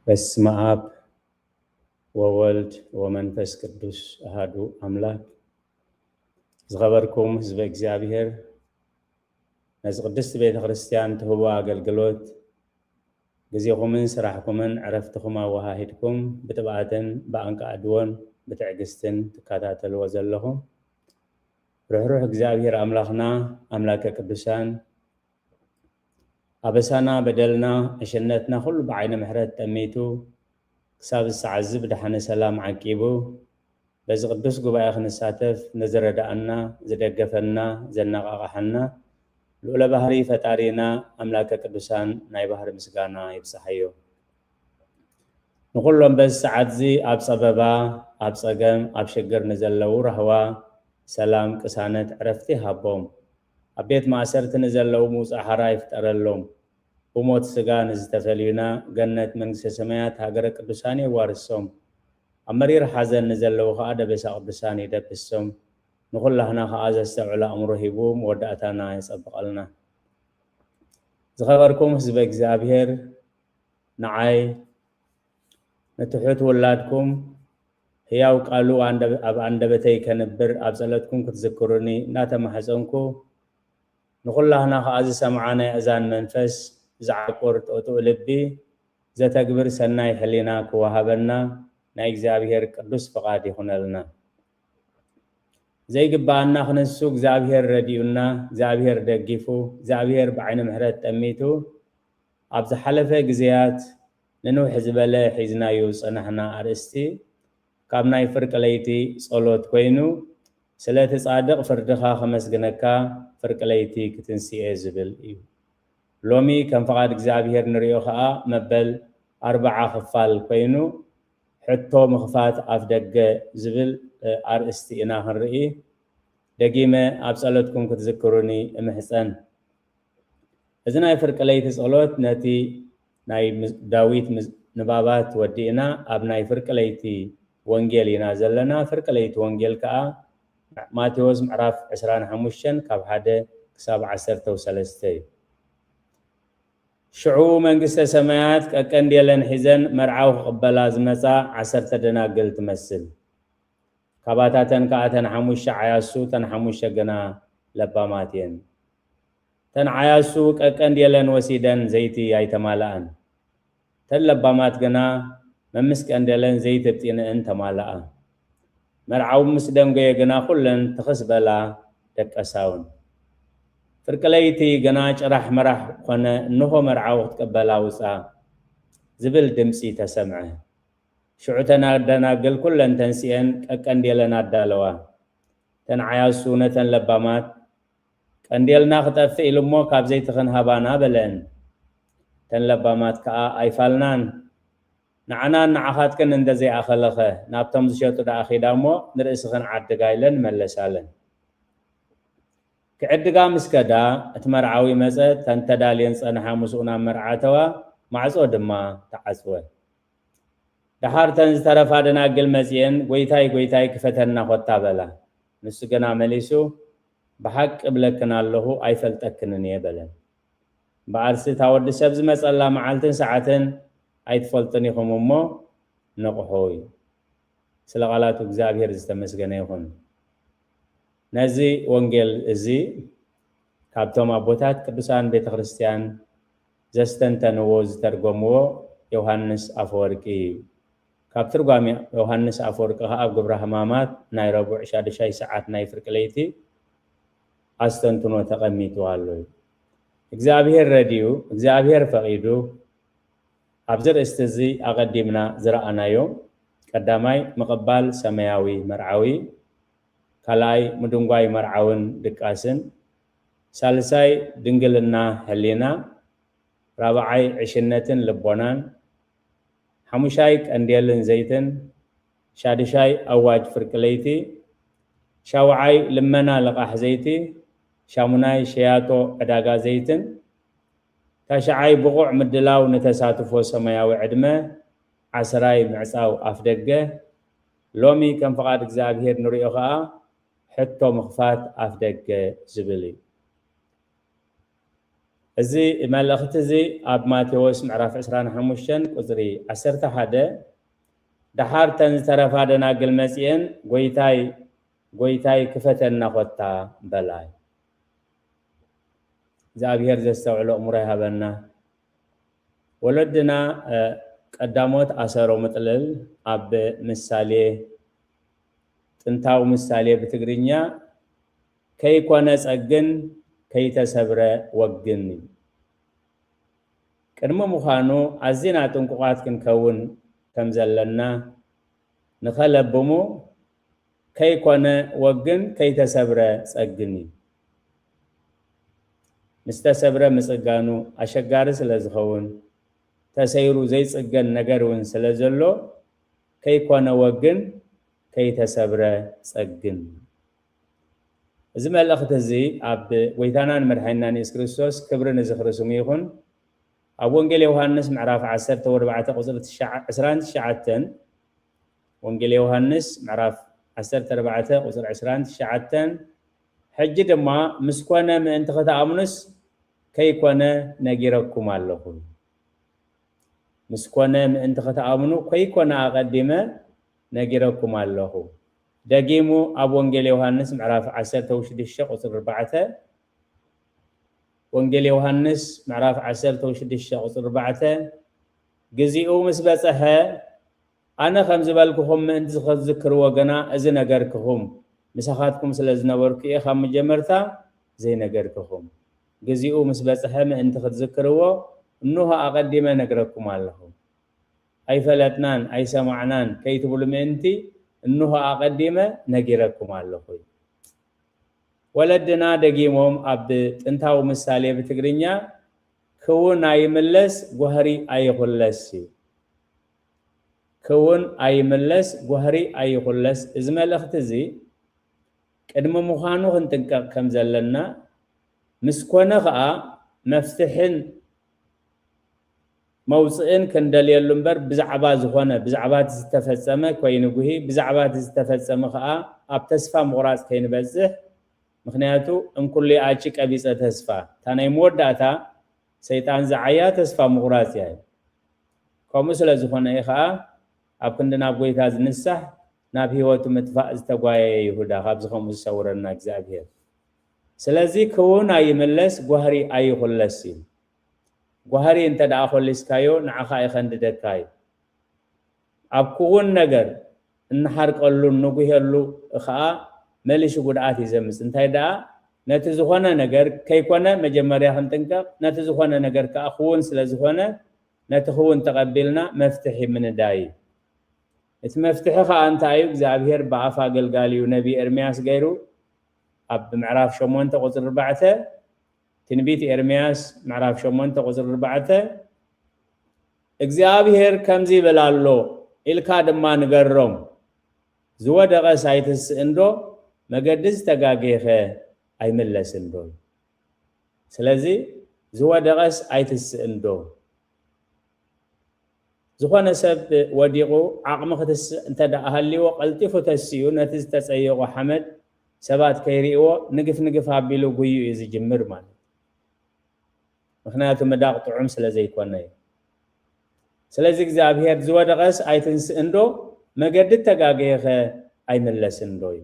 በስመ አብ ወወልድ ወመንፈስ ቅዱስ አሃዱ አምላክ። ዝኸበርኩም ህዝበ እግዚኣብሔር፣ ነዚ ቅድስቲ ቤተ ክርስቲያን ትህቦ ኣገልግሎት ግዜኹምን ስራሕኩምን ዕረፍትኹም ኣወሃሂድኩም ብጥብኣትን ብኣንቃዕድዎን ብትዕግስትን ትከታተልዎ ዘለኹም ርሕሩሕ እግዚኣብሔር ኣምላኽና ኣምላከ ቅዱሳን ኣበሳና፣ በደልና፣ ዕሽነትና ኩሉ ብዓይነ ምሕረት ጠሚቱ ክሳብ ዝሰዓዚ ብደሓነ ሰላም ዓቂቡ በዚ ቅዱስ ጉባኤ ክንሳተፍ ንዝረዳኣና፣ ዝደገፈና፣ ዘነቓቓሓና ልዑለ ባህሪ ፈጣሪና ኣምላከ ቅዱሳን ናይ ባህሪ ምስጋና ይብጽሓዮ። ንኹሎም በዚ ሰዓት እዚ ኣብ ጸበባ፣ ኣብ ጸገም፣ ኣብ ሽግር ንዘለዉ ራህዋ፣ ሰላም፣ ቅሳነት፣ ዕረፍቲ ሃቦም። ኣብ ቤት ማእሰርቲ ንዘለዉ ምውጻእ ሓራ ይፍጠረሎም። ብሞት ስጋ ንዝተፈልዩና ገነት መንግስተ ሰማያት ሃገረ ቅዱሳን የዋርሶም። ኣብ መሪር ሓዘን ንዘለዉ ከኣ ደበሳ ቅዱሳን ይደብሶም። ንኹላህና ከኣ ዘስተውዕል ኣእምሮ ሂቡ መወዳእታና የጸብቐልና። ዝኸበርኩም ህዝበ እግዚኣብሔር፣ ንዓይ ንትሑት ውላድኩም ህያው ቃሉ ኣንደ-፣ ኣብ ኣንደበተይ ከንብር ኣብ ጸሎትኩም ክትዝክሩኒ እናተማሕጸንኩ፣ ንኹላህና ከኣ ዝሰምዓ ናይ ኣእዛን መንፈስ፣ ዝዓቁር ጥጡእ ልቢ፣ ዘተግብር ሰናይ ሕሊና ክወሃበና ናይ እግዚኣብሔር ቅዱስ ፍቓድ ይኹነልና። ዘይግብኣና ክንሱ እግዚኣብሔር ረዲኡና፣ እግዚኣብሔር ደጊፉ፣ እግዚኣብሔር ብዓይኒ ምሕረት ጠሚቱ፣ ኣብ ዝሓለፈ ግዜያት ንንውሕ ዝበለ ሒዝናዮ ዝጸናሕና ኣርእስቲ ካብ ናይ ፍርቂ ለይቲ ጸሎት ኮይኑ፣ ስለ እቲ ጻድቕ ፍርድኻ ከመስግነካ ፍርቂ ለይቲ ክትንስኤ ዝብል እዩ። ሎሚ ከም ፍቓድ እግዚኣብሔር ንርእዮ ኸኣ መበል ኣርብዓ ክፋል ኮይኑ፣ ሕቶ ምኽፋት ኣፍ ደገ ዝብል፣ እ፣ ኣርእስቲ ኢና ክንርኢ። ደጊመ ኣብ ጸሎትኩም ክትዝክሩኒ እምሕጸን። እዚ ናይ ፍርቂ ለይቲ ጸሎት ነቲ ናይ ምስ-፣ ዳዊት ምስ-፣ ንባባት ወዲእና ኣብ ናይ ፍርቂ ለይቲ ወንጌል ኢና ዘለና። ፍርቂ ለይቲ ወንጌል ከኣ ማቴዎስ ምዕራፍ ዕስራን ሓሙሽተን ካብ ሓደ ክሳብ ዓሰርተ ሰለስተ እዩ። ሽዑ መንግስተ ሰማያት ቀቀንዴለን ሒዘን መርዓዊ ክቕበላ ዝመጻ ዓሰርተ ደናግል ትመስል። ካባታተን ከኣ እተን ሓሙሽተ ዓያሱ፣ እተን ሓሙሽተ ግና ለባማት እየን። እተን ዓያሱ ቀቀንዴለን ወሲደን ዘይቲ ኣይተማልኣን። እተን ለባማት ግና መምስ ቀንዴለን ዘይቲ ኣብጢነአን ተማልኣ። መርዓዊ ምስ ደንጎየ ግና ኩለን ትኽስ በላ ደቀሳ እውን። ፍርቂ ለይቲ ግና ጭራሕ ምራሕ ኮነ፣ እንሆ መርዓዊ ክትቅበላ ውጻ ዝብል ድምጺ ተሰምዐ። ሽዑ እተን ደናግል ኩለን ተንሲኤን ቀቀንዴለን ኣዳለዋ። እተን ዓያሱ ነተን ለባማት፣ "ቀንዴልና ክጠፍእ ኢሉ እሞ ካብ ዘይትኽን ሃባና" በለአን። እተን ለባማት ከኣ፣ "ኣይፋልናን፣ ንዓናን ንዓኻትክን እንደ ዘይኣኸለኸ፣ ናብቶም ዝሸጡ ደኣ ኺዳ እሞ ንርእስኽን ዓድጋ" ኢለን መለሳለን። ክዕድጋ ምስ ከዳ፣ እቲ መርዓዊ መጸ፣ እተን ተዳልየን ዝጸንሓ ምስኡ ናብ መርዓ ኣተዋ፣ ማዕጾ ድማ ተዓጽወ። ደሓር እተን ዝተረፋ ደናግል መጺኤን፣ "ጐይታይ፣ ጐይታይ፣ ክፈተና ኾታ" በላ። ንሱ ግና መሊሱ፣ "ብሓቂ እብለክን ኣለኹ፣ ኣይፈልጠክንን እየ" በለን። እምበኣርሲ እታ ወዲ ሰብ ዝመጸላ መዓልትን ሰዓትን ኣይትፈልጡን ኢኹም እሞ ንቕሑ እዩ። ስለ ቃላቱ እግዚኣብሔር ዝተመስገነ ይኹን። ነዚ ወንጌል እዚ ካብቶም ኣቦታት ቅዱሳን ቤተ ክርስቲያን ዘስተንተንዎ፣ ዝተርጎምዎ ዮሃንስ ኣፈወርቂ እዩ። ካብ ትርጓሜ ዮሃንስ ኣፈወርቂ ከኣ ኣብ ግብረ ሕማማት ናይ ረቡዕ ሻድሻይ ሰዓት ናይ ፍርቂ ለይቲ ኣስተንትኖ ተቐሚጡ ኣሎ እዩ። እግዚኣብሔር ረድዩ፣ እግዚኣብሔር ፈቒዱ፣ ኣብዚ ርእስቲ እዚ ኣቐዲምና ዝረኣናዮ፣ ቀዳማይ ምቕባል ሰማያዊ መርዓዊ፣ ካልኣይ ምድንጓይ መርዓውን ድቃስን፣ ሳልሳይ ድንግልና ሕሊና፣ ራብዓይ ዕሽነትን ልቦናን፣ ሓሙሻይ ቀንዴልን ዘይትን፣ ሻድሻይ ኣዋጅ ፍርቂ ለይቲ፣ ሻውዓይ ልመና ልቓሕ ዘይቲ፣ ሻሙናይ ሸያጦ ዕዳጋ ዘይትን፣ ታሽዓይ ብቑዕ ምድላው ንተሳትፎ ሰማያዊ ዕድመ፣ ዓስራይ ምዕጻው ኣፍደገ። ሎሚ ከም ፍቓድ እግዚኣብሔር ንሪኦ ኸኣ ሕቶ ምኽፋት ኣፍደገ ዝብል እዩ። እዚ መልእኽቲ እዚ ኣብ ማቴዎስ ምዕራፍ ዕስራን ሓሙሽተን ቁፅሪ ዓሰርተ ሓደ፣ ደሓር እተን ዝተረፋ ደናግል መፂኤን፣ ጎይታይ፣ ጎይታይ፣ ክፈተና ኮታ፣ በላ። እግዚኣብሔር ዘስተውዕሎ እምሮ ይሃበና። ወለድና ቀዳሞት ኣሰሮ ምጥልል ኣብ ምሳሌ፣ ጥንታዊ ምሳሌ ብትግርኛ፣ ከይኮነ ጸግን ከይተሰብረ ወግን እዩ። ቅድሚ ምዃኑ ኣዚና ጥንቁቓት ክንከውን ከም ዘለና ንኸለብሙ፣ ከይኮነ ወግን ከይተሰብረ ጸግን እዩ። ምስ ተሰብረ ምጽጋኑ ኣሸጋሪ ስለ ዝኸውን፣ ተሰይሩ ዘይጽገን ነገር እውን ስለ ዘሎ፣ ከይኮነ ወግን ከይተሰብረ ጸግን። እዚ መልእኽቲ እዚ ኣብ ጎይታናን መድሓኒናን የሱስ ክርስቶስ ክብሪ ንዝኽሪ ስሙ ይኹን። ኣብ ወንጌል ዮሃንስ ምዕራፍ ዓሰርተ ወርባዕተ ቁጽሪ ትሽዓ-፣ ዕስራን ትሽዓተን፣ ወንጌል ዮሃንስ ምዕራፍ ዓሰርተ ኣርባዕተ ቁጽሪ ዕስራን ትሽዓተን፣ ሕጂ ድማ ምስ ኮነ ምእንቲ ክትኣምኑስ ከይኮነ ነጊረኩም ኣለኹ። ምስ ኮነ ምእንቲ ክትኣምኑ ከይኮነ ኣቐዲመ ነጊረኩም ኣለኹ። ደጊሙ ኣብ ወንጌል ዮሃንስ ምዕራፍ ዓሰርተ ሽዱሽተ ቁጽሪ ኣርባዕተ፣ ወንጌል ዮሃንስ ምዕራፍ ዓሰርተ ሽዱሽተ ቁጽሪ ኣርባዕተ፣ ግዚኡ ምስ በጸሐ፣ ኣነ ከም ዝበልኩኹም ምእንቲ ክትዝክርዎ ግና እዚ ነገርክኹም፣ ምሳኻትኩም ስለ ዝነበርኩ እየ ካብ መጀመርታ ዘይነገርክኹም። ግዚኡ ምስ በጽሐ ምእንቲ ክትዝክርዎ፣ እንሆ ኣቐዲመ ነግረኩም ኣለኹ። ኣይፈለጥናን ኣይሰማዕናን ከይትብሉ ምእንቲ፣ እንሆ ኣቐዲመ ነጊረኩም ኣለኹ። ወለድና ደጊሞም ኣብ ጥንታዊ ምሳሌ ብትግርኛ፣ ክውን ኣይምለስ ጓህሪ ኣይኹለስ እዩ። ክውን ኣይምለስ ጓህሪ ኣይኹለስ። እዚ መልእኽቲ እዚ ቅድሚ ምዃኑ ክንጥንቀቕ ከም ዘለና፣ ምስ ኮነ ኸኣ መፍትሕን መውፅእን ክንደልየሉ እምበር፣ ብዛዕባ ዝኾነ፣ ብዛዕባ እቲ ዝተፈጸመ ኮይንጉሂ፣ ብዛዕባ እቲ ዝተፈጸመ ኸኣ ኣብ ተስፋ ምቑራጽ ከይንበጽሕ። ምኽንያቱ፣ እንኩሉ ይኣቲ ቀቢጸ ተስፋ፣ እታ ናይ መወዳእታ ሰይጣን ዝዓያ ተስፋ ምቑራጽ እያ። ከምኡ ስለ ዝኾነ እዩ ኸኣ ኣብ ክንዲ ናብ ጎይታ ዝንሳሕ፣ ናብ ህይወቱ ምጥፋእ ዝተጓየየ ይሁዳ፣ ካብዚ ከምኡ ዝሰውረና እግዚኣብሔር። ስለዚ ክውን ኣይምለስ፣ ጓህሪ ኣይኹለስ እዩ። ጓህሪ እንተ ደኣ ኾሊስካዮ፣ ንዓኻ ይኸንድደካ እዩ። ኣብ ክውን ነገር እንሓርቀሉ፣ እንጉሄሉ ኸኣ መሊሱ ጉድኣት እዩ ዘምጽእ። እንታይ ደኣ፣ ነቲ ዝኾነ ነገር ከይኮነ መጀመርያ ክንጥንቀቕ፣ ነቲ ዝኾነ ነገር ከኣ ክውን ስለ ዝኾነ፣ ነቲ ክውን ተቐቢልና መፍትሒ ምንዳይ እዩ። እቲ መፍትሒ ኸኣ እንታይ እዩ? እግዚኣብሔር ብኣፍ ኣገልጋሊኡ ነቢ ኤርምያስ ገይሩ ኣብ ምዕራፍ ሸሞንተ ቁጽሪ ኣርባዕተ፣ ትንቢት ኤርምያስ ምዕራፍ ሸሞንተ ቁጽሪ ኣርባዕተ፣ እግዚኣብሔር ከምዚ ይብል ኣሎ ኢልካ ድማ ንገሮም፣ ዝወደቐስ ኣይትስእን ዶ? መገዲ ዝተጋገየኸ ኣይምለስን ዶ? ስለዚ ዝወደቐስ ኣይትስእን ዶ? ዝኾነ ሰብ ወዲቑ ዓቕሚ ክትስእ እንተ ደኣ ሃልይዎ፣ ቀልጢፉ ተሲኡ ነቲ ዝተጸየቖ ሓመድ ሰባት ከይርእይዎ ንግፍ ንግፍ ኣቢሉ ጉዩ እዩ ዝጅምር ማለት እዩ። ምኽንያቱ ምዳቕ ጥዑም ስለ ዘይኮነ እዩ። ስለዚ እግዚኣብሔር ዝወደቐስ ኣይትንስእን ዶ? መገዲ እተጋገየኸ ኣይምለስን ዶ? እዩ።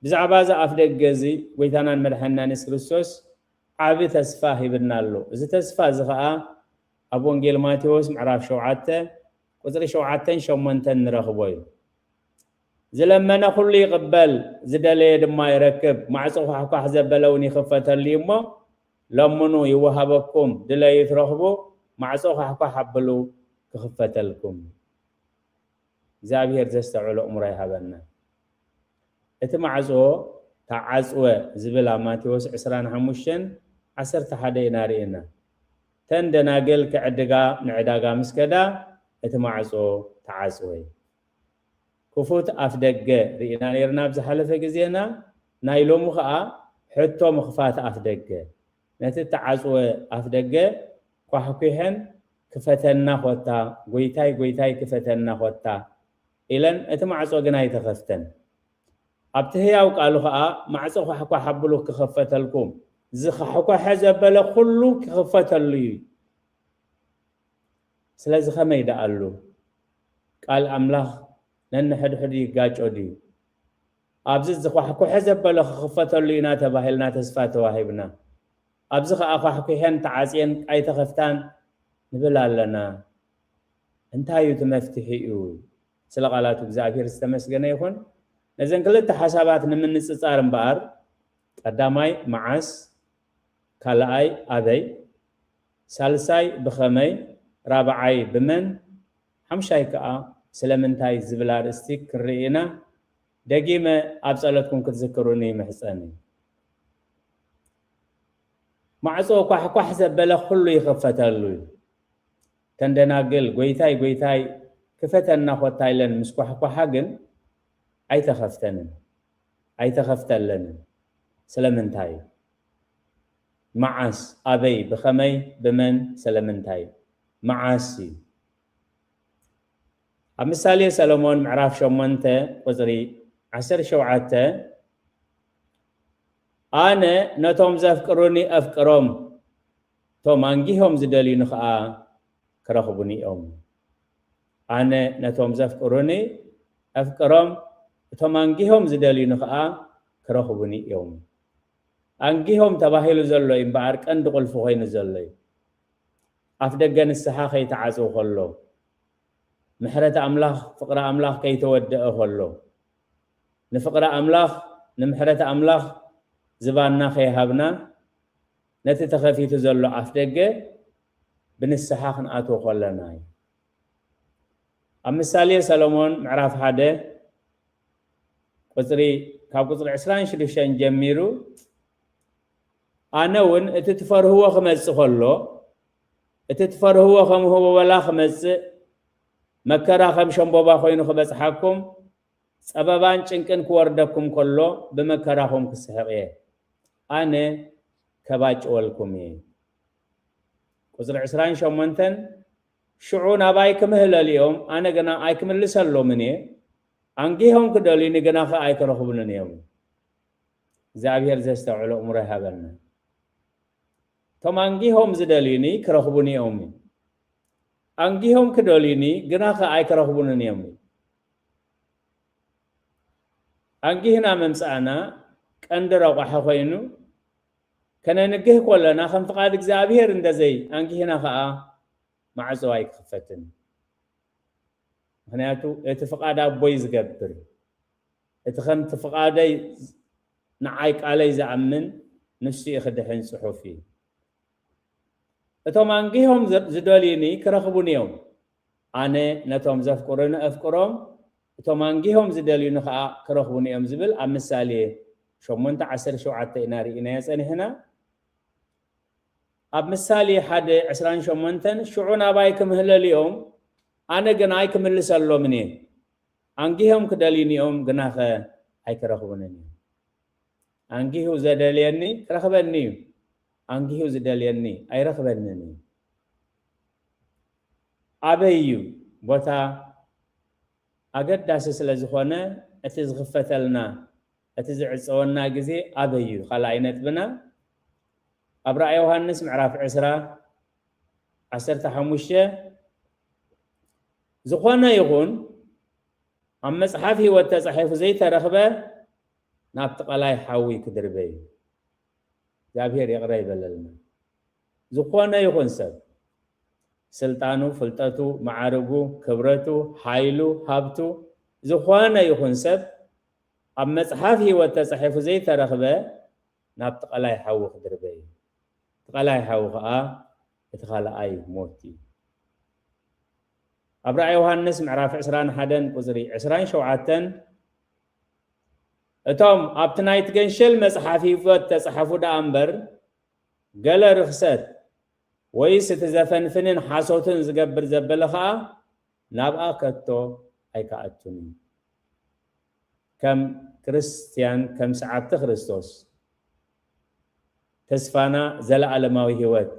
ብዛዕባ እዚ ኣፍ ደገ እዚ ጎይታናን መድሓኒናን የሱስ ክርስቶስ ዓቢ ተስፋ ሂብና ኣሎ። እዚ ተስፋ እዚ ኸኣ ኣብ ወንጌል ማቴዎስ ምዕራፍ ሸውዓተ ቁጽሪ ሸውዓተን ሸሞንተን ንረኽቦ እዩ። ዝለመነ ኩሉ ይቕበል፣ ዝደለየ ድማ ይረክብ፣ ማዕጾ ኳሕኳሕ ዘበለ እውን ይኽፈተሉ እዩ እሞ፣ ለምኑ ይወሃበኩም፣ ድለዩ ትረኽቡ፣ ማዕጾ ኳሕኳሕ ኣብሉ ክኽፈተልኩም። እግዚኣብሔር ዘስተውዕሎ እምሮ ይሃበና። እቲ ማዕጾ ተዓጽወ ዝብል ኣብ ማቴዎስ ዕስራን ሓሙሽተን ዓሰርተ ሓደ ኢና ርኢና። እተን ደናግል ክዕድጋ ንዕዳጋ ምስ ከዳ፣ እቲ ማዕጾ ተዓጽወ። ክፉት ኣፍ ደገ ርኢና ነይርና ኣብ ዝሓለፈ ግዜና፣ ናይ ሎሚ ኸኣ ሕቶ ምኽፋት ኣፍ ደገ። ነቲ እተዓጽወ ኣፍ ደገ ኳሕኲሐን፣ "ክፈተና ኾታ፣ ጎይታይ፣ ጎይታይ፣ ክፈተና ኾታ" ኢለን፣ እቲ ማዕጾ ግን ኣይተኸፍተን። ኣብቲ ህያው ቃሉ ኸኣ፣ "ማዕጾ ኳሕኳሕ ኣብሉ ክኸፈተልኩም፣ ዝኻሕኮሐ ዘበለ ኩሉ ክኽፈተሉ እዩ። ስለዚ ከመይ ደኣሉ? ቃል ኣምላኽ ነንሕድሕዱ ይጋጮ ድዩ? ኣብዚ ዝኳሕኩሐ ዘበለ ክኽፈተሉ ኢና ተባሂልና ተስፋ ተዋሂብና። ኣብዚ ኸኣ ኳሕኩሐን ተዓጽየን ኣይተኸፍታን ንብል ኣለና። እንታይ እዩ እቲ መፍትሒኡ? ስለ ቃላቱ እግዚኣብሔር ዝተመስገነ ይኹን። ነዘን ክልተ ሓሳባት ንምንጽጻር እምበኣር፣ ቀዳማይ መዓስ፣ ካልኣይ ኣበይ፣ ሳልሳይ ብኸመይ፣ ራብዓይ ብመን፣ ሓምሻይ ከኣ ስለምንታይ ዝብል ኣርእስቲ ክንርኢ ኢና። ደጊመ ኣብ ጸሎትኩም ክትዝክሩኒ ይምሕጸን እዩ። ማዕጾ ኳሕኳሕ ዘበለ ኩሉ ይኽፈተሉ እዩ። ተን ደናግል፣ "ጎይታይ፣ ጎይታይ፣ ክፈተና ኮታ" ኢለን ምስ ኳሕኳሓ ግን ኣይተኸፍተንን፣ ኣይተኸፍተለንን። ስለምንታይ? መዓስ፣ ኣበይ፣ ብኸመይ፣ ብመን፣ ስለምንታይ? መዓስ እዩ። ኣብ ምሳሌ ሰሎሞን ምዕራፍ ሸሞንተ ቁጽሪ ዓሰርተ ሸውዓተ፣ "ኣነ ነቶም ዘፍቅሩኒ ኣፍቅሮም፣ እቶም ኣንጊሆም ዝደልዩኒ ኸኣ ክረኽቡኒ እዮም። ኣነ ነቶም ዘፍቅሩኒ ኣፍቅሮም፣ እቶም ኣንጊሆም ዝደልዩኒ ኸኣ ክረኽቡኒ እዮም።" ኣንጊሆም ተባሂሉ ዘሎ እዩ እምበኣር ቀንዲ ቁልፊ ኮይኑ ዘሎ እዩ። ኣፍ ደገ ንስሓ ከይተዓጽው ከሎ፣ ምሕረት ኣምላኽ፣ ፍቕሪ ኣምላኽ ከይተወደአ ከሎ፣ ንፍቕሪ ኣምላኽ፣ ንምሕረት ኣምላኽ ዝባንና ከይሃብና፣ ነቲ ተኸፊቱ ዘሎ ኣፍ ደገ ብንስሓ ክንኣትዎ ከለና እዩ። ኣብ ምሳሌ ሰሎሞን ምዕራፍ ሓደ ቁጽሪ፣ ካብ ቁጽሪ ዕስራን ሽዱሽተን ጀሚሩ፣ "ኣነ እውን እቲ ትፈርህዎ ክመጽእ ከሎ፣ እቲ ትፈርህዎ ከም ህቦበላ ክመጽእ፣ መከራ ከም ሸምቦባ ኮይኑ ክበጽሓኩም፣ ጸበባን ጭንቅን ክወርደኩም ከሎ፣ ብመከራኹም ክስሕቕ እየ። ኣነ ከባጭወልኩም እየ።" ቁጽሪ ዕስራን ሸሞንተን፣ "ሽዑ ናባይ ክምህለሉ እዮም፣ ኣነ ግና ኣይክምልሰሎምን እየ። ኣንጊሆም ክደልዩኒ፣ ግናኸ ኣይክረኽቡንን እዮም።" እግዚኣብሔር ዘስተውዕሎ እምሮ ይሃበና። "እቶም ኣንጊሆም ዝደልዩኒ ክረኽቡኒ እዮም። ኣንጊሆም ክደልዩኒ፣ ግናኸ ኣይክረኽቡንን እዮም።" ኣንጊህና ምምጻእና ቀንዲ ረቋሒ ኮይኑ፣ ከነንግህ ከለና ከም ፍቓድ እግዚኣብሔር እንደዘይ ኣንጊህና ኸኣ ማዕጾ ኣይክኽፈትን። ምኽንያቱ እቲ ፍቓድ ኣቦይ ዝገብር፣ እቲ ከምቲ ፍቓደይ ንዓይ ቃለይ ዝኣምን ንሱ እዩ ክድሕን ጽሑፍ እዩ። "እቶም ኣንጊሆም ዝ-፣ ዝደልዩኒ ክረኽቡኒ እዮም። ኣነ ነቶም ዘፍቅሩኒ ኣፍቅሮም፣ እቶም ኣንጊሆም ዝደልዩኒ ኸኣ ክረኽቡኒ እዮም" ዝብል ኣብ ምሳሌ ሸሞንተ ዓሰርተ ሸውዓተ ኢና ርኢናዮ ጸኒሕና። ኣብ ምሳሌ ሓደ ዕስራን ሸሞንተን፣ "ሽዑ ናባይ ክምህለሉ እዮም፣ ኣነ ግን ኣይክምልሰሎምን እየ። ኣንጊሆም ክደልዩኒ እዮም፣ ግናኸ ኣይክረኽቡንን እዮም።" ኣንጊሁ ዘደልየኒ ክረኽበኒ እዩ፣ ኣንጊሁ ዝደልየኒ ኣይረኽበንን እዩ። ኣበይ እዩ ቦታ ኣገዳሲ ስለ ዝኾነ፣ እቲ ዝኽፈተልና፣ እቲ ዝዕጸወና ግዜ ኣበይ እዩ? ካልኣይ ነጥብና፣ ኣብ ራእይ ዮሃንስ ምዕራፍ ዕስራ፣ ዓሰርተ ሓሙሽተ፣ "ዝኾነ ይኹን ኣብ መጽሓፍ ህይወት ተጻሒፉ ዘይተረኽበ፣ ናብቲ ቀላይ ሓዊ ክድርበ እዩ።" እግዚኣብሔር ይቕረ ይበለልና። ዝኾነ ይኹን ሰብ፣ ስልጣኑ፣ ፍልጠቱ፣ ማዕርጉ፣ ክብረቱ፣ ሓይሉ፣ ሃብቱ፣ ዝኾነ ይኹን ሰብ ኣብ መጽሓፍ ህይወት ተጻሒፉ ዘይተረኽበ፣ ናብቲ ቀላይ ሓዊ ክድርበ እዩ። እቲ ቀላይ ሓዊ ኸኣ እቲ ካልኣይ ሞት እዩ። ኣብ ራእይ ዮሃንስ ምዕራፍ ዕስራን ሓደን ቁጽሪ ዕስራን ሸውዓተን፣ "እቶም ኣብቲ ናይቲ ገንሸል መጽሓፍ ህይወት ተጻሕፉ ደኣ እምበር፣ ገለ ርኽሰት ወይስ እቲ ዘፈንፍንን ሓሶትን ዝገብር ዘበለ ኸኣ ናብኣ ከቶ ኣይከኣቱን እዩ።" ከም ክርስትያን፣ ከም ሰዓብቲ ክርስቶስ፣ ተስፋና ዘለኣለማዊ ህይወት፣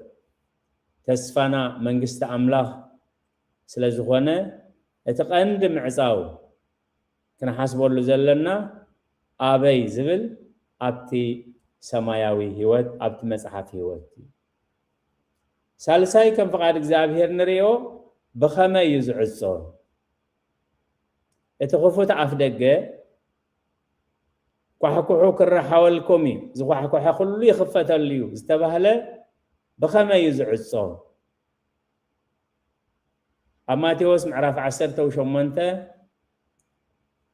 ተስፋና መንግስቲ ኣምላኽ ስለ ዝኾነ፣ እቲ ቀንዲ ምዕጻው ክንሓስበሉ ዘለና ኣበይ ዝብል ኣብቲ ሰማያዊ ህይወት ኣብቲ መጽሓፍ ህይወት እዩ። ሳልሳይ ከም ፍቓድ እግዚኣብሔር ንርእዮ ብኸመይ እዩ ዝዕጾ? እቲ ክፉት ኣፍ ደገ ኳሕኩሑ ክረሓወልኩም እዩ፣ ዝኳሕኮሐ ኩሉ ይኽፈተሉ እዩ ዝተባህለ ብኸመይ እዩ ዝዕጾ? ኣብ ማቴዎስ ምዕራፍ ዓሰርተ ሸሞንተ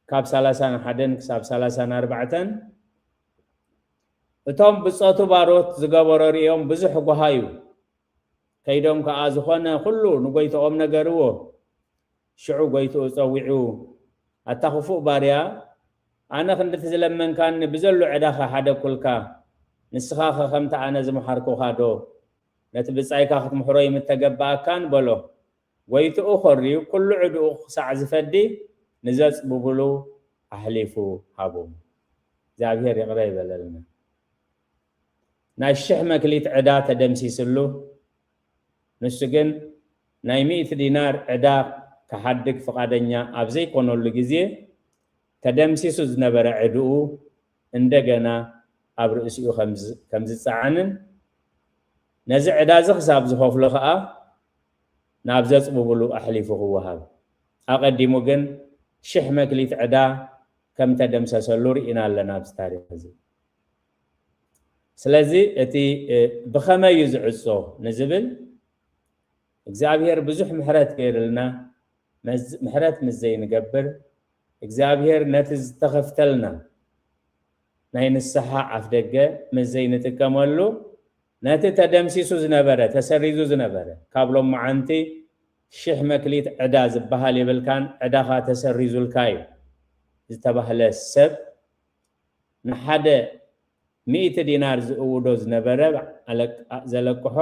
ካብ ሰላሳን ሓደን ክሳብ ሰላሳን ኣርባዕተን እቶም ብጾቱ ባሮት ዝገበሮ ርእዮም ብዙሕ ጓሃዩ። ከይዶም ከኣ ዝኾነ ኩሉ ንጎይትኦም ነገርዎ። ሽዑ ጎይትኡ ጸዊዑ፣ ኣታ ክፉእ ባርያ፣ ኣነ ክንድቲ ዝለመንካኒ ብዘሎ ዕዳኻ ሓደኩልካ፣ ንስኻኸ ከምቲ ኣነ ዝመሓርኩኻ ዶ ነቲ ብጻይካ ክትምሕሮ ይምተገበኣካን? በሎ። ጎይትኡ ኾርዩ ኩሉ ዕድኡ ክሳዕ ዝፈዲ ንዘጽብብሉ ኣሕሊፉ ሃቦም። እግዚኣብሔር ይቕረ ይበለልና። ናይ ሽሕ መክሊት ዕዳ ተደምሲስሉ። ንሱ ግን ናይ ሚእቲ ዲናር ዕዳ ክሓድግ ፍቓደኛ ኣብ ዘይኮነሉ ግዜ ተደምሲሱ ዝነበረ ዕድኡ እንደገና ኣብ ርእሲኡ ከም ዝ-፣ ከም ዝጸዓንን ነዚ ዕዳ እዚ ክሳብ ዝኸፍሎ ከኣ ናብ ዘጽብብሉ ኣሕሊፉ ክወሃብ። ኣቐዲሙ ግን ሽሕ መክሊት ዕዳ ከም ተደምሰሰሉ ርኢና ኣለና ኣብዚ ታሪኽ እዚ። ስለዚ እቲ፣ እ፣ ብኸመይ እዩ ዝዕጾ ንዝብል እግዚኣብሔር ብዙሕ ምሕረት ገይርልና፣ መዝ-፣ ምሕረት ምስ ዘይንገብር እግዚኣብሔር ነቲ ዝተኸፍተልና ናይ ንስሓ ኣፍ ደገ ምስ ዘይንጥቀመሉ ነቲ ተደምሲሱ ዝነበረ፣ ተሰሪዙ ዝነበረ ካብ ሎመዓንቲ ሽሕ መክሊት ዕዳ ዝበሃል የብልካን፣ ዕዳኻ ተሰሪዙልካ እዩ ዝተባህለ ሰብ ንሓደ ሚእቲ ዲናር ዝእውዶ ዝነበረ ኣለቅ-፣ ዘለቅሖ